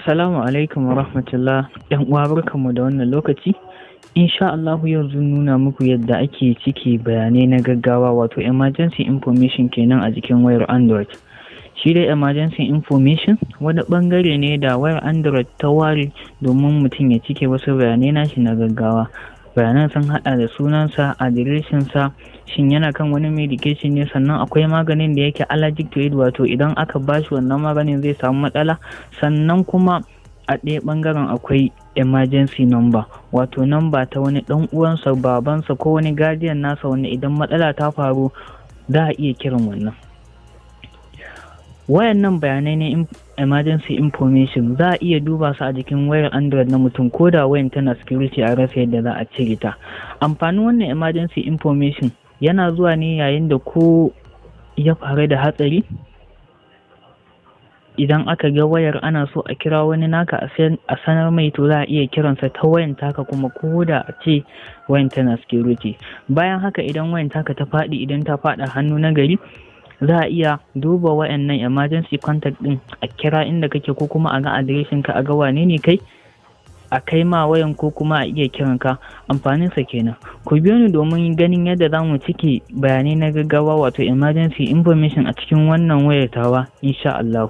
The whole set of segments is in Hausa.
Assalamu alaikum wa rahmatullah. ‘Yan uwa, barkanmu da wannan lokaci. Insha Allahu yau zan nuna muku yadda ake cike bayanai na gaggawa, wato emergency information kenan, a jikin wayar Android. Shi dai emergency information wani ɓangare ne da wayar Android ta ware domin mutum ya cike wasu bayanai nashi na gaggawa. Bayanan sun haɗa da sunansa, adireshinsa, shin yana kan wani medication ne, sannan akwai maganin da yake allergic to it, wato idan aka bashi wannan maganin zai samu matsala. Sannan kuma a ɗaya ɓangaren akwai emergency number, wato number ta wani ɗan uwansa, babansa ko wani guardian nasa, wanda idan matsala ta faru za a iya kiran wannan. Wayannan bayanai na emergency information za a iya duba su a jikin wayar Android na mutum ko da wayan tana security, a rasa yadda za a cire ta. Amfanin wannan emergency information yana zuwa ne yayin da ko ya faru da hatsari, idan aka ga wayar ana so a kira wani naka a sanar mai, to za a iya kiransa ta wayan taka kuma ko da a ce wayan tana security. Bayan haka, idan wayan taka ta faɗi, idan ta faɗa hannu na gari, za a iya duba wayannan emergency contact ɗin a kira inda kake, ko kuma a ga adireshin ka, a ga wane ne kai, a kai ma wayan, ko kuma a iya kiran ka. Amfanin sa kenan. Ku biyo ni domin ganin yadda za mu cike bayanai na gaggawa, wato emergency information, a cikin wannan wayar tawa, insha Allah.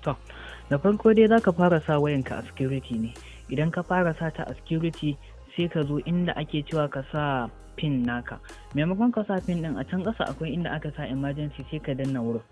To, da farko dai za ka fara sa wayanka a security ne. Idan ka fara sa ta a security, sai ka zo inda ake cewa ka sa PIN naka. Maimakon ka sa PIN ɗin, a can ƙasa akwai inda aka sa emergency, sai ka danna wurin.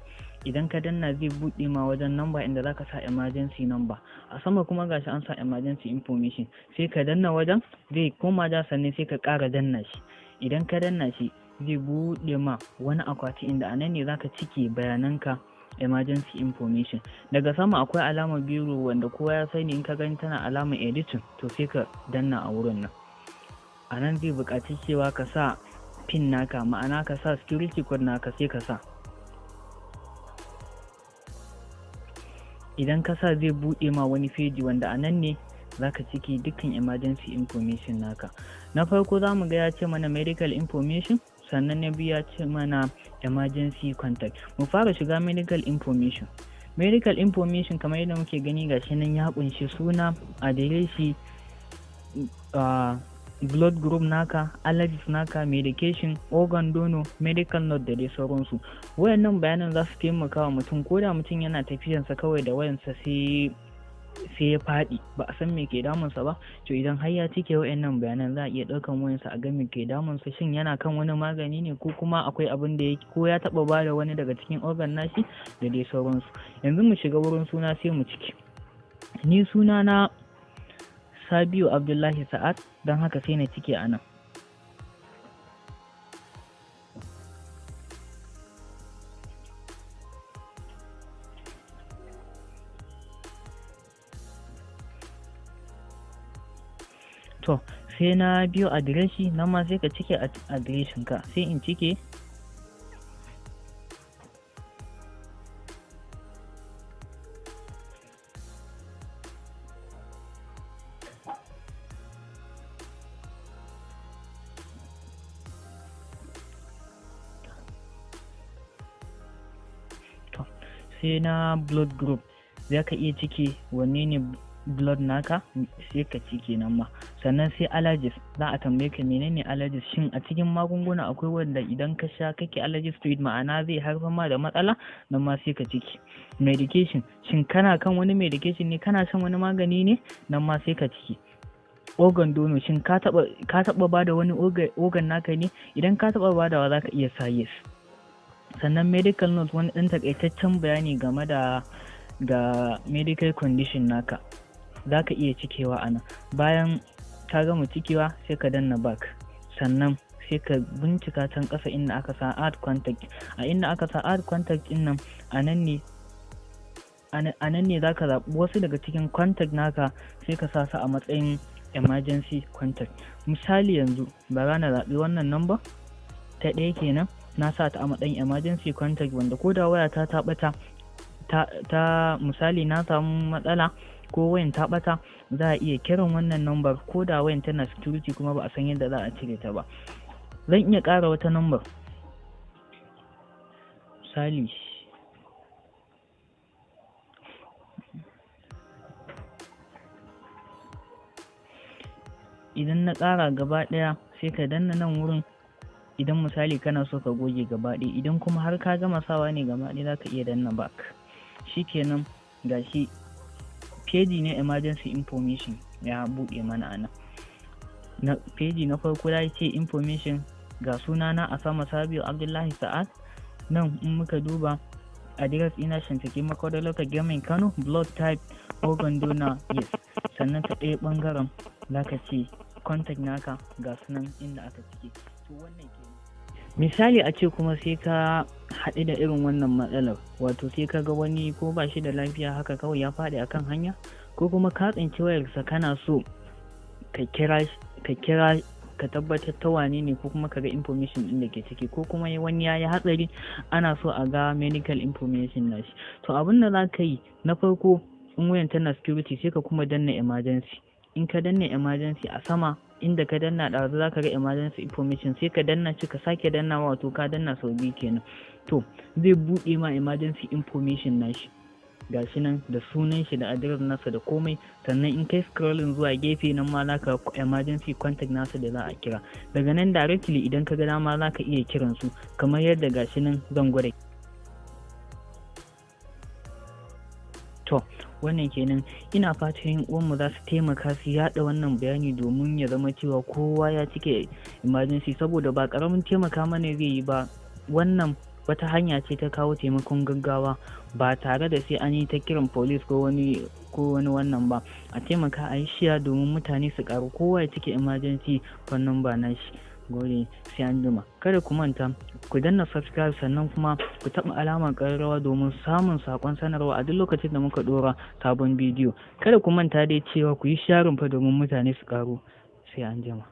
Idan ka danna, zai buɗe ma wajen number inda za ka sa emergency number. A sama kuma gashi an sa emergency information. Sai ka danna wajen, zai koma da, sannan sai ka ƙara danna shi. Idan ka danna shi, zai buɗe ma wani akwati inda a nan ne za ka cike bayananka emergency information. Daga sama akwai alamar biro wanda kowa ya sani, in ka gani tana alamar editing, to sai ka danna a wurin nan. A nan zai buƙaci cewa ka sa PIN naka, ma'ana ka sa security code naka, sai ka sa. Idan ka sa, zai buɗe ma wani feji wanda a nan ne za ka cike dukkan emergency information naka. Na farko za mu ga ya ce mana medical information, sannan na biyu ya ce mana emergency contact. Mu fara shiga medical information. Medical information, kamar yadda muke gani, gashi nan ya ƙunshi suna, adireshi, blood group naka, allergies naka, medication, organ donor, medical note da dai sauransu. Wayannan bayanan za su taimaka wa mutum ko da mutum yana tafiyansa kawai da wayansa sai ya faɗi, ba a san me ke damunsa ba. To, idan har ya cike wayannan bayanan, za a iya ɗaukan wayansa a ga me ke damunsa, shin yana kan wani magani ne, ko kuma akwai abin da yake, ko ya taɓa bada wani daga cikin organ nashi da dai sauransu. Yanzu mu shiga wurin suna, sai mu cike. Ni suna na Sabiu Abdullahi Sa'ad, don haka sai na cike a nan. To, sai na biyo adireshi, nan ma sai ka cike adireshin ka, sai in cike. To, sai na blood group, za ka iya cike wanne ne blood naka, sai ka cike nan ma. Sannan sai allergies, za a tambaye ka menene allergies, shin a cikin magunguna akwai wanda idan ka sha kake allergies to it, ma'ana zai haifar ma da matsala, nan ma sai ka cike. Medication, shin kana kan wani medication ne, kana shan wani magani ne, nan ma sai ka cike. Organ donor, shin ka taba bada wani organ naka ne? Idan ka taba badawa, za ka iya sa yes. Sannan medical note, wani ɗan takaitaccen bayani game da ga medical condition naka, za ka iya cikewa a nan. Bayan ka gama cikewa, sai ka danna back, sannan sai ka bincika can ƙasa inda aka sa add contact. A inda aka sa add contact ɗin nan, a nan ne za ka zaɓi wasu daga cikin contact naka, sai ka sa su a matsayin emergency contact. Misali yanzu bara na zaɓi wannan number ta ɗaya kenan, na sa ta a matsayin emergency contact, wanda ko da wayata ta ɓata, ta misali na samu matsala, ko wayan ta ɓata, za a iya kiran wannan number ko da wayan tana security kuma ba a san yadda za a cire ta ba. Zan iya ƙara wata number, misali idan na ƙara gaba ɗaya, sai ka danna nan wurin idan misali kana so ka goge gaba ɗaya. Idan kuma har ka gama sawa ne gaba ɗaya, za ka iya danna back. Shikenan, gashi peji na emergency information ya buɗe mana a nan. Na peji na farko ya ce information, ga sunana a sama, Sabiu Abdullahi Sa'ad. Nan in muka duba, address ina Shantake, Makwada Local Government, Kano, blood type organ donor yes. Sannan ta ɗaya ɓangaren za ka ce contact naka, ga sunan inda aka cike. To, wannan kenan. Misali a ce kuma sai ka haɗu da irin wannan matsalar, wato sai ka ga wani ko ba shi da lafiya, haka kawai ya faɗi akan hanya, ko kuma ka tsinci wayarsa, kana so ka kira ka tabbatar ta wane ne, ko kuma ka ga information ɗin da ke ciki, ko kuma wani ya yi hatsari, ana so a ga medical information nashi. To, abin da za ka yi na farko, in wayan tana security, sai ka kuma danna emergency. In ka danna emergency, a sama inda ka danna ɗazu za ka ga emergency information, sai ka danna shi, ka sake danna, wato ka danna sau biyu kenan. To, zai buɗe ma emergency information nashi, gashi nan da sunan shi da address nasa da komai. Sannan in kai scrolling zuwa gefe, nan ma zaka emergency contact nasa da za a kira. Daga nan directly, idan ka ga dama, zaka iya kiran su, kamar yadda gashi nan zan gwada. To, wannan kenan. Ina fatan yan uwanmu za su taimaka su yaɗa wannan bayani domin ya zama cewa kowa ya cike emergency, saboda ba ƙaramin taimaka mana zai yi ba. Wannan wata hanya ce ta kawo taimakon gaggawa ba tare da sai an yi ta kiran police ko wani wannan ba. A taimaka a yi share domin mutane su karu, kowa ya cike emergency phone number nashi. Gode, sai an jima. Kada ku manta ku danna subscribe, sannan kuma ku taɓa alamar ƙararrawa domin samun saƙon sanarwa a duk lokacin da muka ɗora sabon bidiyo. Kada ku manta dai cewa ku yi sharing fa domin mutane su ƙaru. Sai an jima.